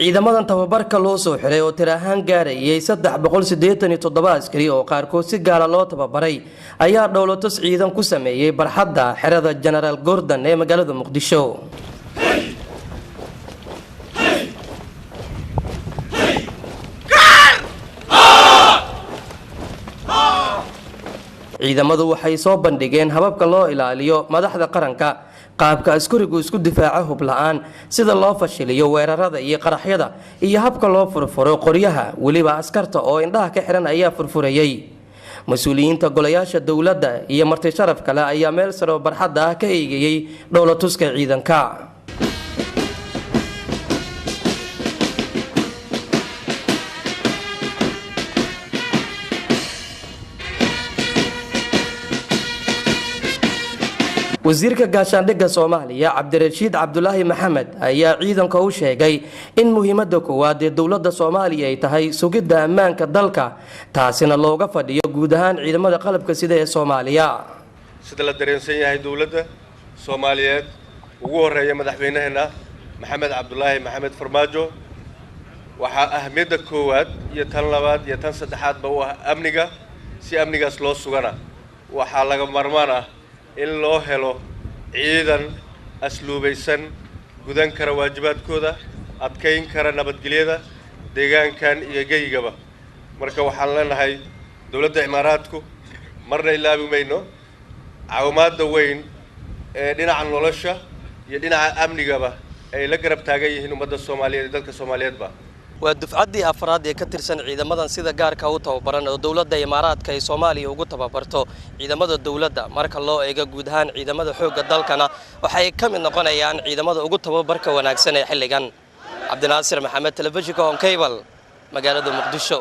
Ciidamadan tababarka loo soo xiray oo tir ahaan gaarayay 387 askari oo qaarkood si gaara loo tababaray ayaa dhowlatus ciidan ku sameeyey barxadda xerada Genaraal Gordon ee magaalada Muqdisho. Ciidamadu waxay soo bandhigeen hababka loo ilaaliyo madaxda qaranka, qaabka askarigu isku difaaco hub la-aan, sida loo fashiliyo weerarada iyo qaraxyada, iyo habka loo furfuro qoryaha. Weliba askarta oo indhaha ka xiran ayaa furfurayay. Mas-uuliyiinta golayaasha dowladda iyo marti sharaf kale ayaa meel sare oo barxadda ah ka eegayay dhowlatuska ciidanka. Wasiirka gaashaandhigga Soomaaliya Cabdirashiid Cabdulaahi Maxamed ayaa ciidanka u sheegay in muhiimada koowaad ee dowladda Soomaaliya ay tahay sugidda ammaanka dalka, taasina looga fadhiyo guud ahaan ciidamada qalabka sida ee Soomaaliya. Sida la dareensan yahay, dowladda Soomaaliyeed, ugu horreeya madaxweynaheena Maxamed Cabdulaahi Maxamed Farmaajo, waxaa ahmiyadda koowaad iyo tan labaad iyo tan saddexaadba u ah amniga. Si amnigaas loo sugana, waxaa laga maarmaan ah in loo helo ciidan asluubaysan, gudan kara waajibaadkooda, adkayn kara nabadgelyada deegaankan iyo geyigaba. Marka waxaan leenahay dowladda Imaaraadku marna ilaabi mayno caawimaadda weyn ee dhinaca nolosha iyo dhinaca amnigaba ay la garab taagan yihiin ummadda Soomaaliyeed iyo dalka Soomaaliyeedba. Waa dufcaddii afraad ee ka tirsan ciidamadan sida gaarka u tababaran oo dowladda Imaaraadka ay Soomaaliya ugu tababarto ciidamada dowladda. Marka loo eego guud ahaan ciidamada xoogga dalkana, waxay ka mid noqonayaan ciidamada ugu tababarka wanaagsan ee xilligan. Cabdinaasir Maxamed, telefishinka Horn Cable, magaalada Muqdisho.